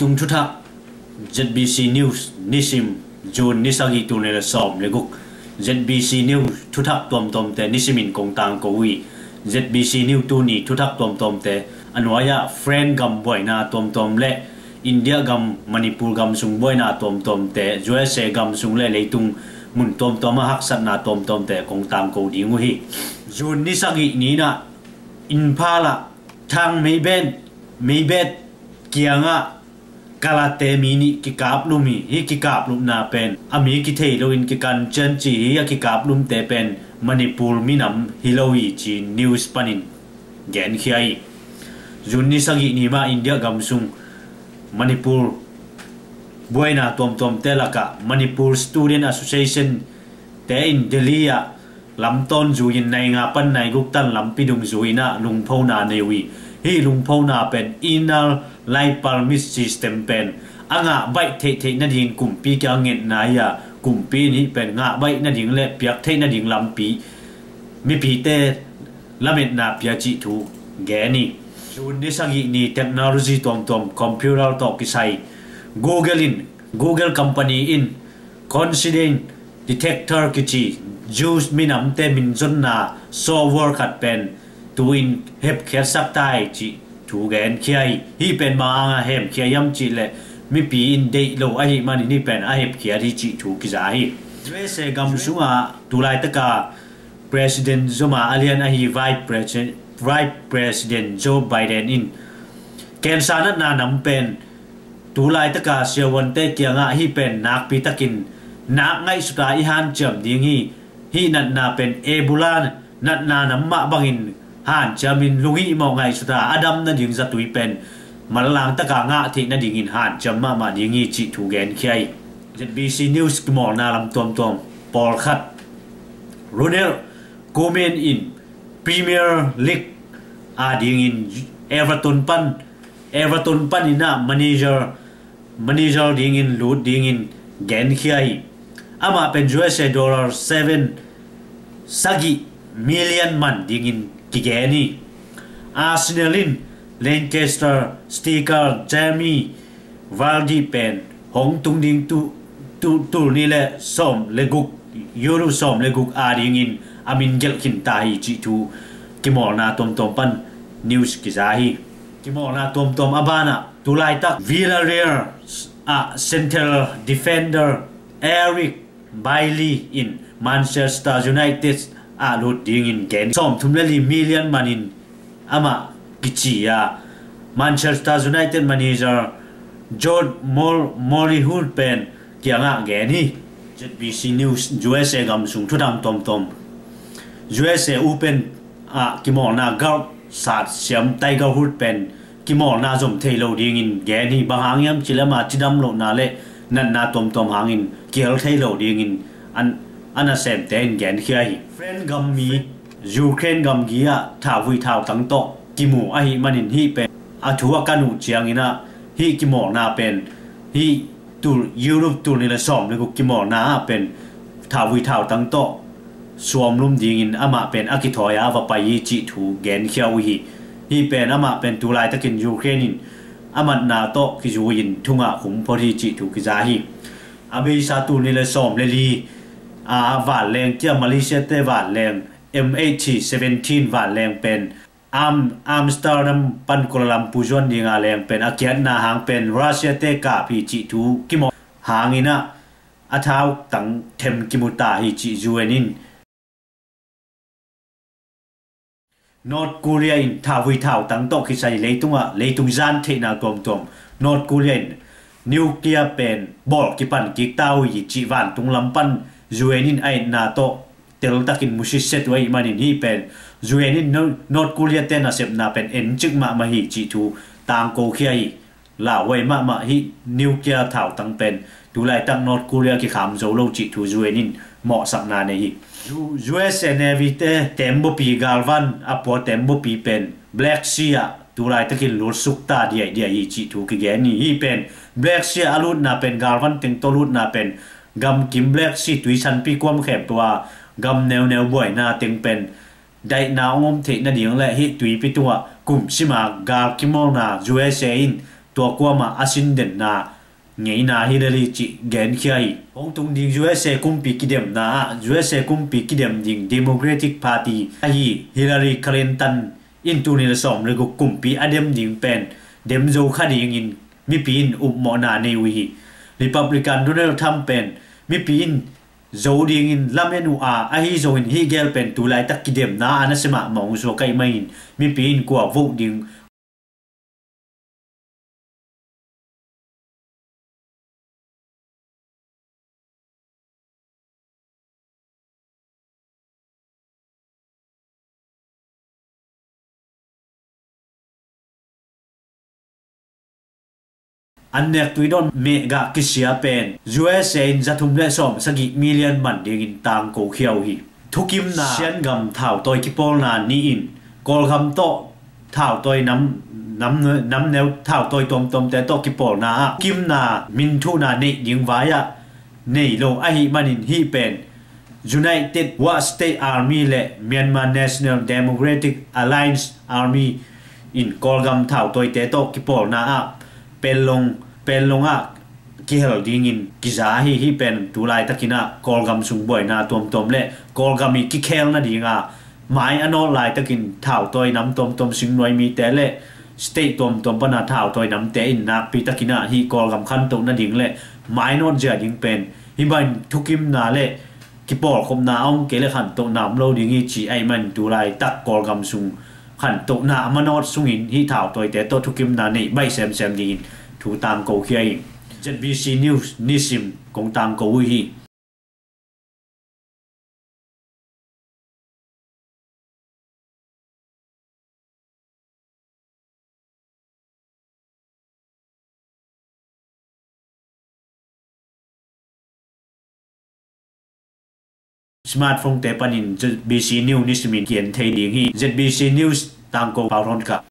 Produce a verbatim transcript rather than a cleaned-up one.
Tung thuthak, Z B C News, nisim, June ni sagih, tul nih le sawm le guk. Z B C News thuthak tuamtuamte nisimin kong tangko uh hi. Z B C News tuni thuthak tuamtuamte a nuai-ah French gam buaina tuamtuam le India gam, Manipur gam sung buaina tuamtuamte, U S A gam sung le leitung mun tuamtuam ah haksatna tuamtuamte kong tangko ding uh hi. June ni sagih ni-in ah Imphal ah thang meibet, meibet kiangah karate mi nih kikaplum hi. Hih kikaplumna pen a mi kithei loin kikan cian ci hi. A kikaplumte pen Manipur minam hi lo hi ci-in news panin genkhia hi. June ni sagih ni mah India gam sung Manipur buaina tuamtuamte lakah Manipur Student Association te in Delhi ah lamtawn zui-in nai nga pan nai guk tan lampi dung zui-in ah lungphona nei uh hi. Hih lungphona pen Inner Line Permit System pen a ngah baih theihtheih nading kumpi kiang ngetna hi a, kumpi in hih pen ngah baih nading le piak theih nading lampi mipite lametna pia cih thu gen hi. June ni sagih ni technology tuamtuam, computer tawh kisai Google in, Google company in coincidence detector kici Jews minamte min zonna software khat pen tu-in hepkhiatsak ta hi cih thu genkhia hi. Hih pen bang hanga hemkhia hiam cih leh mipi in deih lo ahih manin hih pen a hepkhiat hi cih thu kiza hi. U S A gam sungah tulaitaka President zom a a lian ahi Vice President, Vice President Joe Biden in cancer natna nam pen tulaitaka siavuante kiangah hih pen nakpitakin nak ngaihsuta i hanciam ding hi. Hih natna pen Ebola natna nam mah bangin hanciamin lunghihmawh ngaihsuta a dam nading zatui pen manlangtaka ngah theih nadingin hanciam mahmah ding hi cih thu genkhia hi. Z B C News kimawlna lam tuamtuam pawlkhat. Ronald Koeman in Premier League a dingin Everton pan, Everton panin ah manager, manager dingin lut dingin genkhia hi. Amah pen U S A dollar seven, sagih million man dingin kigen hi. Arsenal in Leicester striker Jamie Vardy pen hong tung ding tu, tu, tul nih le sawm le guk, euro sawm le guk a dingin a min gelh khin ta hi cih thu kimawlna tuamtuam pan news kiza hi. Kimawlna tuamtuam a banah tulaitak Villarreal ah central defender Eric Bailly in Manchester United ah lut dingin gen sawmthum le li million manin amah kici a, Manchester United manager Jose Mourinho pen kiangah gen hi. Z B C News, U S A gam sung thuthang tuamtuam. U S A Open ah kimawlna golf sat siam Tiger Woods pen kimawlna zom thei lo dingin gen hi. Bang hang hiam cih leh ama cidam lohna le natna tuamtuam hangin kihel thei lo dingin a nasemte in genkhia hi. France gam mi Ukraine gamgi ah thauvui thautang tawh kimu ahih manin hih pen a thu a kan uh ciangin ah hih kimawlna pen hih tul, Europe tul nih le sawm le guk kimawlna ah pen thauvui thautang tawh suamlum dingin amah pen a kithawi a va pai hi cih thu genkhia uh hi. Hih pen amah pen tulaitakin Ukraine in a matna tawh kizui-in thungah khum phot hi cih thu kiza hi. A beisa tul nih le sawm le li a vanleng kia Malaysia te vanleng M H seventeen vanleng pen Am-, Amsterdam pan Kuala Lumpur zuan dinga leng pen a kiatna hang pen Russia te kap hi cih thu kimawh hangin ah a thautang them kimu ta hi cih U N in. North Korea in thauvui thautang tawh kisai leitungah leitung zan theihna tuamtuam North Korea in nuclear pen bawl kipan kik ta uh hi cih vantung lam pan U N in a etna tawh teltakin musitset uh ahih manin hih pen U N in North Korea te nasepna pen encik mahmah hi cih thu tangkokhia hi. Lauhuai mahmah hih nuclear thautang pen tulaitak North Korea kikham zo lo cih thu U N in mawhsakna nei hi. U-, U S A Navy te tembaw pi galvan a pua tembaw pi pen Black Sea ah tulaitakin lutsuk ta diaidiai hi cih thu kigen hi. Hih pen Black Sea a lutna pen galvan teng tawh lutna pen gamkim Black Sea tuisanpi kuam khempeuh a gam neuneu buaina teng pen daihna hong om theih nading le hih tuipi tungah kumsima gal kimawlna U S A in tua kuamah a sin denna ngeina hi lel hi cih genkhia hi. Hong tung ding U S A kumpi kidemna ah U S A kumpi kidem ding Democratic Party ahi Hillary Clinton in tul nih le sawm le guk kumpi a dem ding pen dem zo kha dingin mipi in upmawhna nei uh hi. Republican Donald Trump pen mipi in zo dingin lamen uh a, ahi zongin hih gel pen tulaitak kidemna a nasia mahmah uh suak ahih manin mipi in kua vote ding an nek tui dawn mehgah kisia pen U S A in zathum le sawm sagih million man dingin tangko khia uh hi. Thukimna Siangam thautawi kipawlna ni-in Kawlgam tawh thautawi nam, nam, namneu thautawi tuamtuamte tawh kipawlna ah thukimna minthuhna neih ding vai-ah nei lo ahih manin hih pen United Wa State Army le Myanmar National Democratic Alliance Army in Kawlgam thautawite tawh kipawlna ah Penlong, Penlong ah kihel dingin kiza ahi. Hih pen tulaitakin ah Kawlgam sung buaina tuamtuam le Kawlgam i kikhel nadinga mai a nawt laitakin thautawi nam tuamtuam singnuai mite le state tuamtuam pana thautawi namte in nakpitakin ah hih Kawlgam khantoh nading le mai nawt zia ding pen hih bangin thukimna le kipawlkhopna a om kei le khantohna om lo ding hi ci ahih man tulaitak Kawlgam sung khantohna a manawt sungin hih thautawite tawh thukimna neih baih semsem dingin thu tangko khia hi. Z B C News nisim kong tangko uh hi. Smartphone te panin B C News nisimin kian thei ding hi. Z B C News tangko pau hon kha.